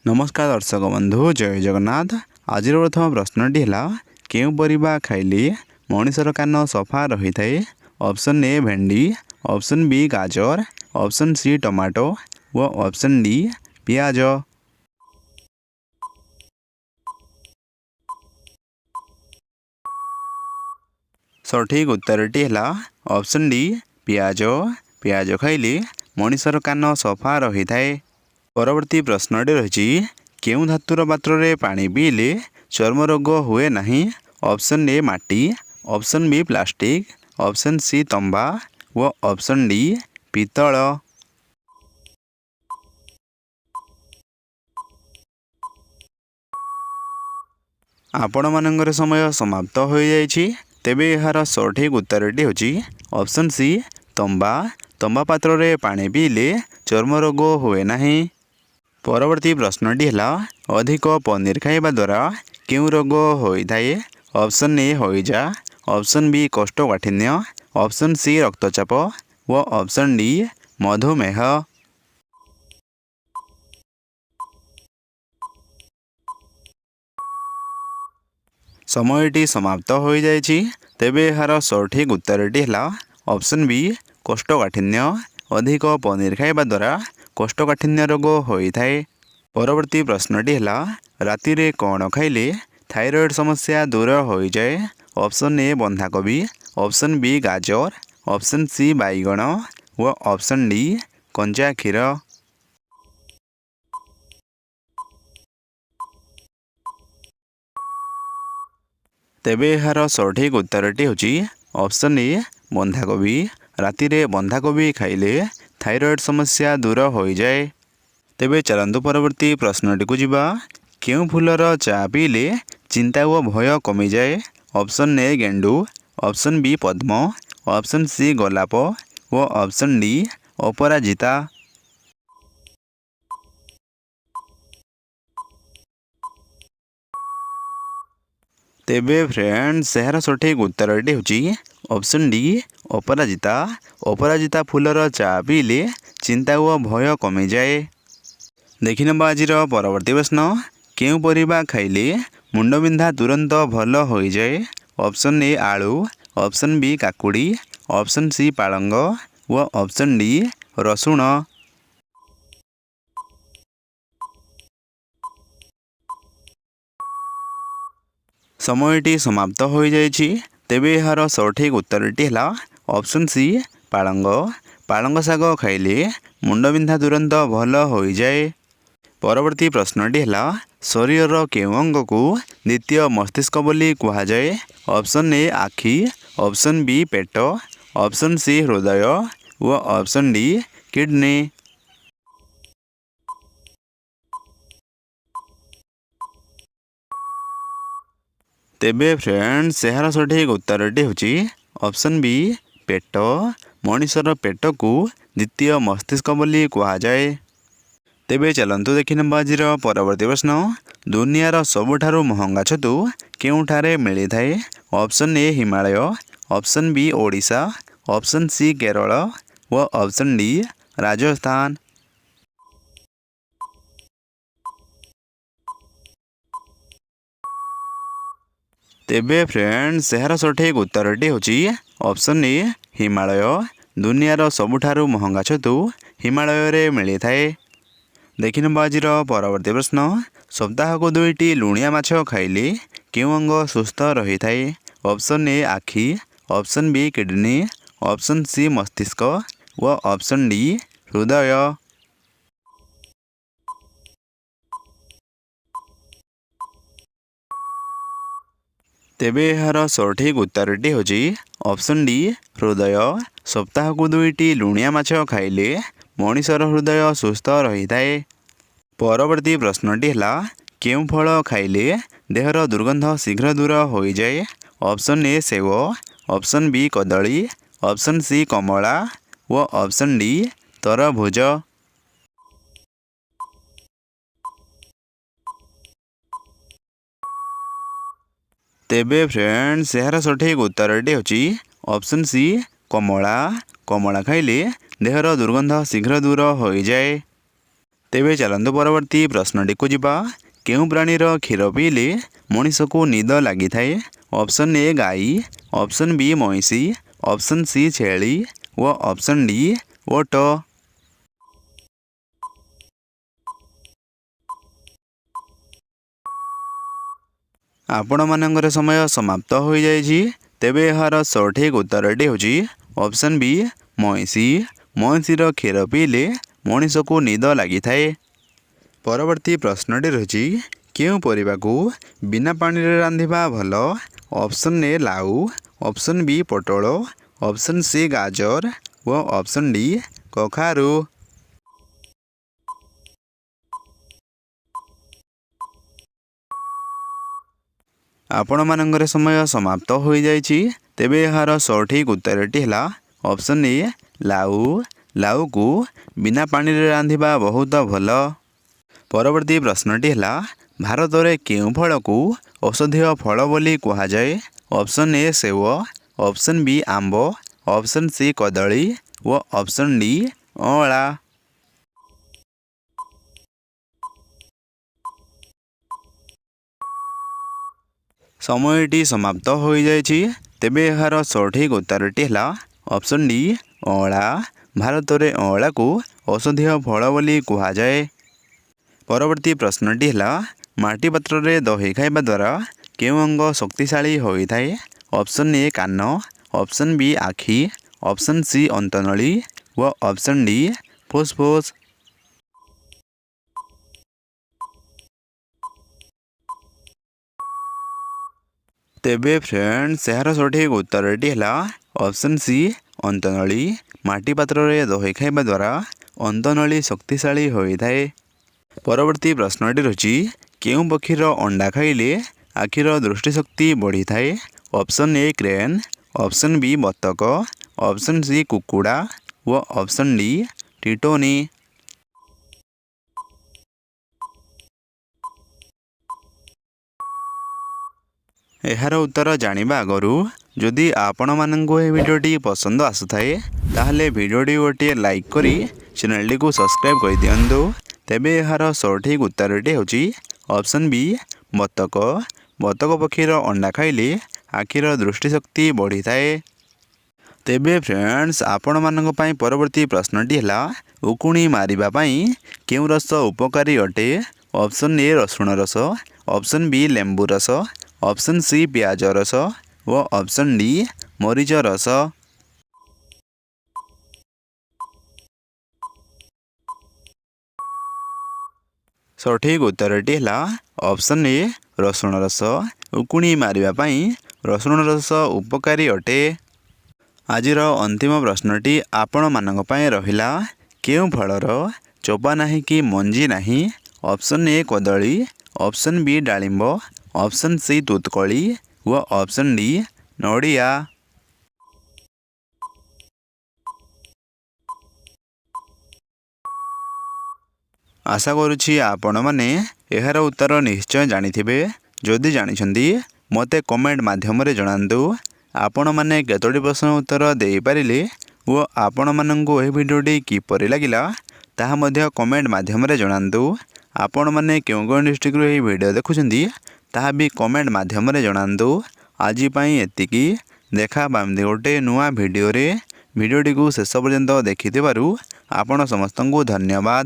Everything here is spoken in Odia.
ନମସ୍କାର ଦର୍ଶକ ବନ୍ଧୁ, ଜୟ ଜଗନ୍ନାଥ। ଆଜିର ପ୍ରଥମ ପ୍ରଶ୍ନଟି ହେଲା, କେଉଁ ପରିବା ଖାଇଲେ ମଣିଷର କାନ ସଫା ରହିଥାଏ? ଅପସନ୍ ଏ ଭେଣ୍ଡି, ଅପସନ୍ ବି ଗାଜର, ଅପସନ୍ ସି ଟମାଟୋ ଓ ଅପସନ୍ ଡି ପିଆଜ। ସଠିକ୍ ଉତ୍ତରଟି ହେଲା ଅପସନ୍ ଡି ପିଆଜ। ପିଆଜ ଖାଇଲେ ମଣିଷର କାନ ସଫା ରହିଥାଏ। ପରବର୍ତ୍ତୀ ପ୍ରଶ୍ନଟି ରହିଛି, କେଉଁ ଧାତୁର ପାତ୍ରରେ ପାଣି ପିଇଲେ ଚର୍ମ ରୋଗ ହୁଏ ନାହିଁ? ଅପସନ୍ ଏ ମାଟି, option B plastic, option C ତମ୍ବା ଓ ଅପସନ୍ ଡି ପିତ୍ତଳ। ଆପଣମାନଙ୍କର ସମୟ ସମାପ୍ତ ହୋଇଯାଇଛି। ତେବେ ଏହାର ସଠିକ୍ ଉତ୍ତରଟି ହେଉଛି ଅପସନ୍ ସି ତମ୍ବା। ତମ୍ବା ପାତ୍ରରେ ପାଣି ପିଇଲେ ଚର୍ମ ରୋଗ ହୁଏ ନାହିଁ। ପରବର୍ତ୍ତୀ ପ୍ରଶ୍ନଟି ହେଲା, ଅଧିକ ପନିର ଖାଇବା ଦ୍ୱାରା କେଉଁ ରୋଗ ହୋଇଥାଏ? ଅପସନ୍ ଏ ହଇଜା, ଅପସନ୍ ବି କୋଷ୍ଠକାଠିନ୍ୟ, ଅପସନ୍ ସି ରକ୍ତଚାପ ଓ ଅପସନ୍ ଡି ମଧୁମେହ। ସମୟଟି ସମାପ୍ତ ହୋଇଯାଇଛି। ତେବେ ଏହାର ସଠିକ୍ ଉତ୍ତରଟି ହେଲା ଅପସନ୍ ବି କୋଷ୍ଠକାଠିନ୍ୟ। ଅଧିକ ପନିର ଖାଇବା ଦ୍ୱାରା କୋଷ୍ଠକାଠିନ୍ୟ ରୋଗ ହୋଇଥାଏ। ପରବର୍ତ୍ତୀ ପ୍ରଶ୍ନଟି ହେଲା, ରାତିରେ କ'ଣ ଖାଇଲେ ଥାଇରଏଡ଼୍ ସମସ୍ୟା ଦୂର ହୋଇଯାଏ? ଅପସନ୍ ଏ ବନ୍ଧାକୋବି, ଅପସନ୍ ବି ଗାଜର, ଅପସନ୍ ସି ବାଇଗଣ ଓ ଅପସନ୍ ଡି କଞ୍ଚା କ୍ଷୀର। ତେବେ ଏହାର ସଠିକ୍ ଉତ୍ତରଟି ହେଉଛି ଅପସନ୍ ଏ ବନ୍ଧାକୋବି। ରାତିରେ ବନ୍ଧାକୋବି ଖାଇଲେ ଥାଇରଏଡ଼୍ ସମସ୍ୟା ଦୂର ହୋଇଯାଏ। ତେବେ ଚାଲନ୍ତୁ ପରବର୍ତ୍ତୀ ପ୍ରଶ୍ନଟିକୁ ଯିବା। କେଉଁ ଫୁଲର ଚା ପିଇଲେ ଚିନ୍ତା ଓ ଭୟ କମିଯାଏ? ଅପସନ୍ ଏ ଗେଣ୍ଡୁ, ଅପସନ୍ ବି ପଦ୍ମ, ଅପସନ୍ ସି ଗୋଲାପ ଓ ଅପସନ୍ ଡି ଅପରାଜିତା। ତେବେ ଫ୍ରେଣ୍ଡସ୍, ଏହାର ସଠିକ୍ ଉତ୍ତରଟି ହେଉଛି ଅପସନ୍ ଡି ଅପରାଜିତା। ଅପରାଜିତା ଫୁଲର ଚା ପିଇଲେ ଚିନ୍ତା ଓ ଭୟ କମିଯାଏ। ଦେଖିନେବା ଆଜିର ପରବର୍ତ୍ତୀ ପ୍ରଶ୍ନ। କେଉଁ ପରିବା ଖାଇଲେ ମୁଣ୍ଡବିନ୍ଧା ତୁରନ୍ତ ଭଲ ହୋଇଯାଏ? ଅପସନ୍ ଏ ଆଳୁ, ଅପସନ୍ ବି କାକୁଡ଼ି, ଅପସନ୍ ସି ପାଳଙ୍ଗ ଓ ଅପସନ୍ ଡି ରସୁଣ। ସମୟଟି ସମାପ୍ତ ହୋଇଯାଇଛି। ତେବେ ଏହାର ସଠିକ୍ ଉତ୍ତରଟି ହେଲା ଅପସନ୍ ସି ପାଳଙ୍ଗ। ପାଳଙ୍ଗ ଶାଗ ଖାଇଲେ ମୁଣ୍ଡବିନ୍ଧା ତୁରନ୍ତ ଭଲ ହୋଇଯାଏ। ପରବର୍ତ୍ତୀ ପ୍ରଶ୍ନଟି ହେଲା, ଶରୀରର କେଉଁ ଅଙ୍ଗକୁ ଦ୍ୱିତୀୟ ମସ୍ତିଷ୍କ ବୋଲି କୁହାଯାଏ? ଅପସନ୍ ଏ ଆଖି, ଅପସନ୍ ବି ପେଟ, ଅପସନ୍ ସି ହୃଦୟ ଓ ଅପସନ୍ ଡି କିଡ଼ନୀ। ତେବେ ଫ୍ରେଣ୍ଡସ୍, ଏହାର ସଠିକ୍ ଉତ୍ତରଟି ହେଉଛି ଅପସନ୍ ବି ପେଟ। ମଣିଷର ପେଟକୁ ଦ୍ୱିତୀୟ ମସ୍ତିଷ୍କ ବୋଲି କୁହାଯାଏ। ତେବେ ଚାଲନ୍ତୁ ଦେଖିନେବା ଆଜିର ପରବର୍ତ୍ତୀ ପ୍ରଶ୍ନ। ଦୁନିଆର ସବୁଠାରୁ ମହଙ୍ଗା ଛତୁ କେଉଁଠାରେ ମିଳିଥାଏ? Option A Himalaya, option B Odisha, option C Kerala O option D Rajasthan. ତେବେ ଫ୍ରେଣ୍ଡସ୍, ଏହାର ସଠିକ୍ ଉତ୍ତରଟି ହେଉଛି ଅପସନ୍ ଏ ହିମାଳୟ। ଦୁନିଆର ସବୁଠାରୁ ମହଙ୍ଗା ଛତୁ ହିମାଳୟରେ ମିଳିଥାଏ। ଦେଖିନେବା ଆଜିର ପରବର୍ତ୍ତୀ ପ୍ରଶ୍ନ। ସପ୍ତାହକୁ ଦୁଇଟି ଲୁଣିଆ ମାଛ ଖାଇଲେ କେଉଁ ଅଙ୍ଗ ସୁସ୍ଥ ରହିଥାଏ? ଅପସନ୍ ଏ ଆଖି, option B kidney, option C ମସ୍ତିଷ୍କ ଓ ଅପସନ୍ ଡି ହୃଦୟ। ତେବେ ଏହାର ସଠିକ୍ ଉତ୍ତରଟି ହେଉଛି ଅପସନ୍ ଡି ହୃଦୟ। ସପ୍ତାହକୁ ଦୁଇଟି ଲୁଣିଆ ମାଛ ଖାଇଲେ ମଣିଷର ହୃଦୟ ସୁସ୍ଥ ରହିଥାଏ। ପରବର୍ତ୍ତୀ ପ୍ରଶ୍ନଟି ହେଲା, କେଉଁ ଫଳ ଖାଇଲେ ଦେହର ଦୁର୍ଗନ୍ଧ ଶୀଘ୍ର ଦୂର ହୋଇଯାଏ? ଅପସନ୍ ଏ ସେଓ, ଅପସନ୍ ବି କଦଳୀ, ଅପସନ୍ ସି କମଳା ଓ ଅପସନ୍ ଡି ତରଭୁଜ। ତେବେ ଫ୍ରେଣ୍ଡସ୍, ଏହାର ସଠିକ୍ ଉତ୍ତରଟି ହେଉଛି ଅପସନ୍ ସି କମଳା। କମଳା ଖାଇଲେ ଦେହର ଦୁର୍ଗନ୍ଧ ଶୀଘ୍ର ଦୂର ହୋଇଯାଏ। ତେବେ ଚାଲନ୍ତୁ, ପରବର୍ତ୍ତୀ ପ୍ରଶ୍ନଟିକୁ ଯିବା। କେଉଁ ପ୍ରାଣୀର କ୍ଷୀର ପିଇଲେ ମଣିଷକୁ ନିଦ ଲାଗିଥାଏ? ଅପସନ୍ ଏ ଗାଈ, ଅପସନ୍ ବି ମଇଁଷି, ଅପସନ୍ ସି ଛେଳି ଓ ଅପସନ୍ ଡି ଓଟ। ଆପଣମାନଙ୍କର ସମୟ ସମାପ୍ତ ହୋଇଯାଇଛି। ତେବେ ଏହାର ସଠିକ୍ ଉତ୍ତରଟି ହେଉଛି ଅପସନ୍ ବି ମଇଁଷି। ମଇଁଷିର କ୍ଷୀର ପିଇଲେ ମଣିଷକୁ ନିଦ ଲାଗିଥାଏ। ପରବର୍ତ୍ତୀ ପ୍ରଶ୍ନଟି ରହିଛି, କେଉଁ ପରିବାକୁ ବିନା ପାଣିରେ ରାନ୍ଧିବା ଭଲ? ଅପସନ୍ ଏ ଲାଉ, ଅପସନ୍ ବି ପୋଟଳ, ଅପସନ୍ ସି ଗାଜର ଓ ଅପସନ୍ ଡି କଖାରୁ। ଆପଣମାନଙ୍କର ସମୟ ସମାପ୍ତ ହୋଇଯାଇଛି। ତେବେ ଏହାର ସଠିକ୍ ଉତ୍ତରଟି ହେଲା ଅପସନ୍ ଏ ଲାଉ। ଲାଉକୁ ବିନା ପାଣିରେ ରାନ୍ଧିବା ବହୁତ ଭଲ। ପରବର୍ତ୍ତୀ ପ୍ରଶ୍ନଟି ହେଲା, ଭାରତରେ କେଉଁ ଫଳକୁ ଔଷଧୀୟ ଫଳ ବୋଲି କୁହାଯାଏ? ଅପସନ୍ ଏ ସେଓ, ଅପସନ୍ ବି ଆମ୍ବ, ଅପସନ୍ ସି କଦଳୀ ଓ ଅପସନ୍ ଡି ଅଁଳା। ସମୟଟି ସମାପ୍ତ ହୋଇଯାଇଛି। ତେବେ ଏହାର ସଠିକ୍ ଉତ୍ତରଟି ହେଲା ଅପସନ୍ ଡି ଅଁଳା। ଭାରତରେ ଅଁଳାକୁ ଔଷଧୀୟ ଫଳ ବୋଲି କୁହାଯାଏ। ପରବର୍ତ୍ତୀ ପ୍ରଶ୍ନଟି ହେଲା, ମାଟି ପାତ୍ରରେ ଦହି ଖାଇବା ଦ୍ୱାରା କେଉଁ ଅଙ୍ଗ ଶକ୍ତିଶାଳୀ ହୋଇଥାଏ? ଅପସନ୍ ଏ କାନ, ଅପସନ୍ ବି ଆଖି, ଅପସନ୍ ସି ଅନ୍ତନଳୀ ଓ ଅପସନ୍ ଡି ଫୁସ୍ଫୁସ୍। ତେବେ ଫ୍ରେଣ୍ଡସ୍, ଏହାର ସଠିକ୍ ଉତ୍ତରଟି ହେଲା ଅପସନ୍ ସି ଅନ୍ତନଳୀ। ମାଟି ପାତ୍ରରେ ଦହି ଖାଇବା ଦ୍ୱାରା ଅନ୍ତନଳୀ ଶକ୍ତିଶାଳୀ ହୋଇଥାଏ। ପରବର୍ତ୍ତୀ ପ୍ରଶ୍ନଟି ରହିଛି, କେଉଁ ପକ୍ଷୀର ଅଣ୍ଡା ଖାଇଲେ ଆଖିର ଦୃଷ୍ଟିଶକ୍ତି ବଢ଼ିଥାଏ? Option A crane, option B ବତକ, ଅପସନ୍ ସି କୁକୁଡ଼ା ଓ ଅପସନ୍ ଡି ଟିଟୋନି। ଏହାର ଉତ୍ତର ଜାଣିବା ଆଗରୁ ଯଦି ଆପଣମାନଙ୍କୁ ଏହି ଭିଡ଼ିଓଟି ପସନ୍ଦ ଆସୁଥାଏ, ତାହେଲେ ଭିଡ଼ିଓଟି ଗୋଟିଏ ଲାଇକ୍ କରି ଚ୍ୟାନେଲଟିକୁ ସବସ୍କ୍ରାଇବ୍ କରିଦିଅନ୍ତୁ। ତେବେ ଏହାର ସଠିକ୍ ଉତ୍ତରଟି ହେଉଛି ଅପସନ୍ ବି ବତକ। ବତକ ପକ୍ଷୀର ଅଣ୍ଡା ଖାଇଲେ ଆଖିର ଦୃଷ୍ଟିଶକ୍ତି ବଢ଼ିଥାଏ। ତେବେ ଫ୍ରେଣ୍ଡସ୍, ଆପଣମାନଙ୍କ ପାଇଁ ପରବର୍ତ୍ତୀ ପ୍ରଶ୍ନଟି ହେଲା, ଉକୁଣି ମାରିବା ପାଇଁ କେଉଁ ରସ ଉପକାରୀ ଅଟେ? ଅପସନ୍ ଏ ରସୁଣ ରସ, ଅପସନ୍ ବି ଲେମ୍ବୁ ରସ, ଅପସନ୍ ସି ପିଆଜ ରସ ଓ ଅପସନ୍ ଡି ମରିଚ ରସ। ସଠିକ୍ ଉତ୍ତରଟି ହେଲା ଅପସନ୍ ଏ ରସୁଣ ରସ। ଉକୁଣି ମାରିବା ପାଇଁ ରସୁଣ ରସ ଉପକାରୀ ଅଟେ। ଆଜିର ଅନ୍ତିମ ପ୍ରଶ୍ନଟି ଆପଣମାନଙ୍କ ପାଇଁ ରହିଲା, କେଉଁ ଫଳର ଚୋପା ନାହିଁ କି ମଞ୍ଜି ନାହିଁ? ଅପସନ୍ ଏ କଦଳୀ, ଅପସନ୍ ବି ଡାଳିମ୍ବ, ଅପସନ୍ ସି ତୁତକୋଳି ଓ ଅପସନ୍ ଡି ନଡ଼ିଆ। ଆଶା କରୁଛି ଆପଣମାନେ ଏହାର ଉତ୍ତର ନିଶ୍ଚୟ ଜାଣିଥିବେ। ଯଦି ଜାଣିଛନ୍ତି, ମୋତେ କମେଣ୍ଟ ମାଧ୍ୟମରେ ଜଣାନ୍ତୁ। ଆପଣମାନେ କେତୋଟି ପ୍ରଶ୍ନ ଉତ୍ତର ଦେଇପାରିଲେ ଓ ଆପଣମାନଙ୍କୁ ଏହି ଭିଡ଼ିଓଟି କିପରି ଲାଗିଲା, ତାହା ମଧ୍ୟ କମେଣ୍ଟ ମାଧ୍ୟମରେ ଜଣାନ୍ତୁ। ଆପଣମାନେ କେଉଁ କେଉଁ ଡିଷ୍ଟ୍ରିକ୍ଟରୁ ଏହି ଭିଡ଼ିଓ ଦେଖୁଛନ୍ତି, ତାହା ବି କମେଣ୍ଟ ମାଧ୍ୟମରେ ଜଣାନ୍ତୁ। ଆଜି ପାଇଁ ଏତିକି। ଦେଖା ହେବା ଏମିତି ଗୋଟେ ନୂଆ ଭିଡ଼ିଓରେ। ଭିଡ଼ିଓଟିକୁ ଶେଷ ପର୍ଯ୍ୟନ୍ତ ଦେଖିଥିବାରୁ ଆପଣ ସମସ୍ତଙ୍କୁ ଧନ୍ୟବାଦ।